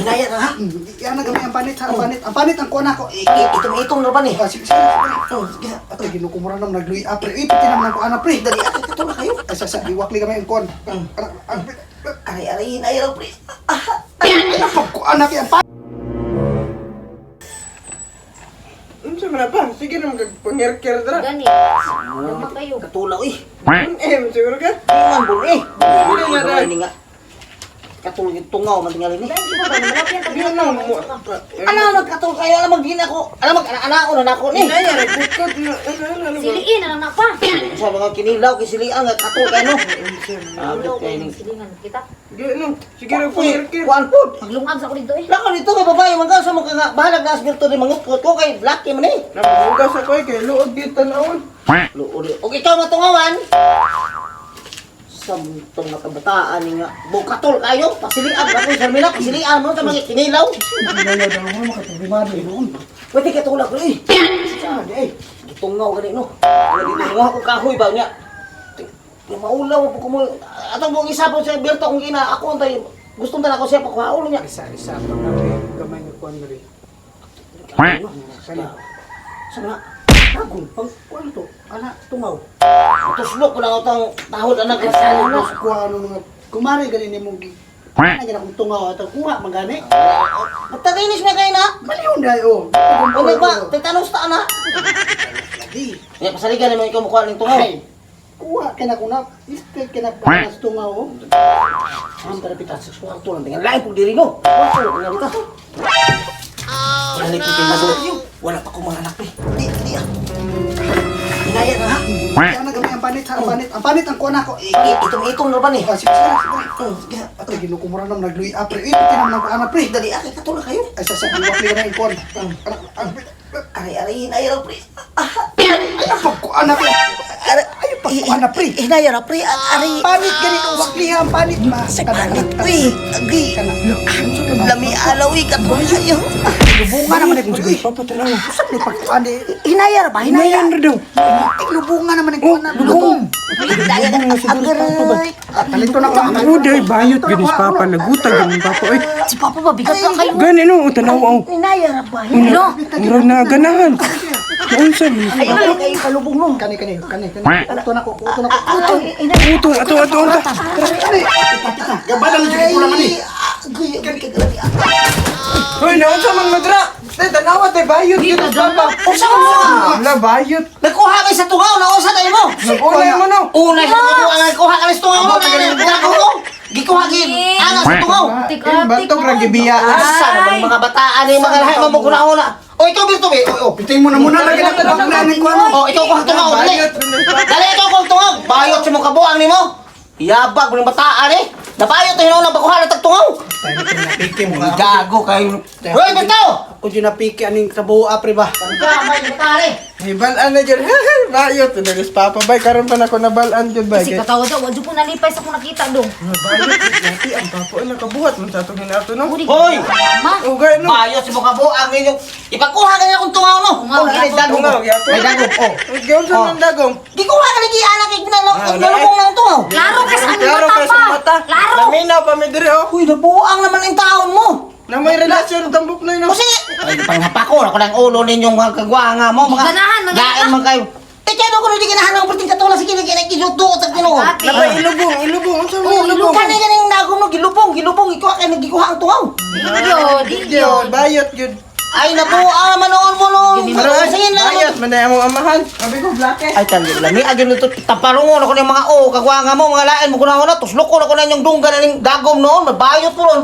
Hinaya na ha. Yan na gamay ang panit ha, ang panit. Ang panit ang kuha na ako. Itong itong na ba ni? Ah, sige, sige, sige. Oh, sige. Atay, ginukumura nam nagluy apre. Uy, pati naman ang kuha na pre. Dali ate katulak kayo. Ay, sa iwakli gamay ang kuha. Aray aray hinaya ra pre. Ay, pagkuha na kay ang panit. Unsa man na pa? Sige na magpangirkir dra. Gani. Luma kayo. Katulaw eh. M siguro ka? Ingan bol eh. Hindi nga dai. Ini nga. Katulog yung tungaw man tingali ni. Dahil di ba ba? Malapit ang Di na mo. Ano magkatulog kayo alam maghina ko. Alam mag ana ko na nako ni. Hinaya ra bukod na ano ano ano. Siliin na lang na pa. Sa mga kinilaw kay silian nga katulog kayo no. Abot kayo ning. Silingan kita. Di no. Sige ra pangirkir. Kuan pod. Maglungag sa ko dito eh. Lako nito kay babae man ka sa mga nga bahalag na asbirto ni mangutkot ko kay lucky man eh. Nabugas ako eh kay luod gyud tan-awon. Luod. Og ikaw matungawan. Sa mutong nga kabataan ni nga bukatol kayo pasilian ako sa mina pasilian mo sa mga kinilaw. Hinaya daw mo makaproblemado noon. Pwede ka tulak ko eh. Saan eh? Gitungaw gani no. Wala dito nga ako kahoy ba niya. Maulaw po ko mo. Atong buong isa po sa Berto kung ina ako tay gusto na ako siya pakuhaon niya. Isa, isa pa na pre. Gamay nga kuha na rin. Sana. Sana. Nagong, pang kuha to. Ana, tungaw. Tuslok ko lang atong tahod anak sa Ano, kuha ano mga kumare ganin nimong gi. Ana gina kong tungaw ato kuha magani. Magtatinis na kayo na. Maliw na oh. O ba, tetanus ta na. Lagi. Ya pasaligan naman ikaw mukha ning tungaw. Ay, kuha ka na kung na, straight ka na para sa tungaw oh. Ang tara pita sa kwarto lang tingnan lain pug diri no. Kwarto tingnan dito. Wala ni pipin na Wala pa ko mga anak pre. Di di ah. Hinaya na ha. Yan na gamay ang panit ha, ang panit. Ang panit ang kuha na ako. Itong itong na ba ni? Ah, sige, sige, sige. Oh, sige. Atay, ginukumura nam nagluy apre. Uy, pati naman ang kuha na pre. Dali ate katulak kayo. Ay, sa iwakli gamay ang kuha. Aray aray hinaya ra pre. Ay, pagkuha na pre. Aray Ay, pagkuha na pre. Hinaya ra pre. Aray. Panit ganito, wakli ha, ang panit ma. Sa panit pre. Agi. Lami alaw eh katulak kayo. Lubungan naman eh. Uy, Papa tanaw. usap ni pagkuha ni. Hinaya ra ba? Hinaya. Hinayan ra daw. Ay, lubungan naman ang kuha na. Lubong. Aray. Talito na ko. Ako day bayot gud ni papa nagutag gud papa oy. Si Papa ba bigat lang kayo. Gani no tanaw ang Hinaya ra ba? Hello. murag na ganahan. Unsa man Ay, ay, ay, kalubong no. Kani, kani, kani, kani. Kuto na ko, kuto na ko. Utong ato ato unta. Kani, gabalan jud ko lang ani. Hoy, naunsa man madra? Tay tanawa tay bayot gud ni papa. Unsa man Wala bayot. Nagkuha kay sa tungaw na usa tayo mo. Nag-unay mo no. Unay sa tungaw ang nagkuha ka sa tungaw mo. Nagkuha Gikuha gid ana sa tungaw. Tik-atik. Bantog ra gibiya. Asa naman mga bataan ni mga lahi mo kuna-una. O ikaw Birto be. O o. Piting mo na muna lagi na tabak na ning kuha mo. O ikaw kuha tungaw dali. Dali ikaw kuha tungaw. Bayot sa mong kabuang nimo. Yabag mo ng bataan eh. Nabayot na hinuon ang bakuha na tagtungaw. Napiki mo. Gago kayo. Hoy Birto! Ako jud napiki aning trabaho apre ba. Gamay bataan eh. Hibalan na jud. Bayot na gus papa bay karon pa nako nabalan jud bay. Kasi katawa daw, wadyo po nalipay sa kung nakita dong. Bayot nati ang papa ay nakabuhat man sa atong hinato no. Uri, Hoy! Ma, Ugay no. Bayot sa mong kabuang ninyo. Ipakuha ka niya kung tungaw no. Tungaw, Oh, gyapon. dagong. Tungaw, gyapon. May dagong. Oh. Giunsa man dagong? Gikuha ka lagi anak kay Ah, nalubong ng tungaw. Klaro ka sa aming Klaro mata kay sa pa. mata. Klaro. Laminaw pa mi diri oh. Uy, nabuang naman ang taon mo. Na may relasyon tambok na O no. sige. Ay, panghapako ako ng ulo ninyong mga kagwanga mo. Mga Ganahan, mga Gain man kayo. Eh, kaya ko di ganahan ang perting katula sa kini kini kinutuot sa tinuod. Ate. Napay ilubong, ilubong unsa man Oh, ilubong? ilubong. Kani ganing nagom no gilubong, gilubong ikuha kay nagikuha ang tungaw. Di yun, di Gyud, yun. bayot gyud. Ay, nabuang naman noon mo noon. Sige lang. Bayot man na among amahan. Sabi ko black eh. Ay, tali lami agyon nito taparungon ako ng mga o kagwanga mo, mga lain mo kuna na tuslok ko na ko na inyong dunggan na ning dagom noon, mabayot po ron.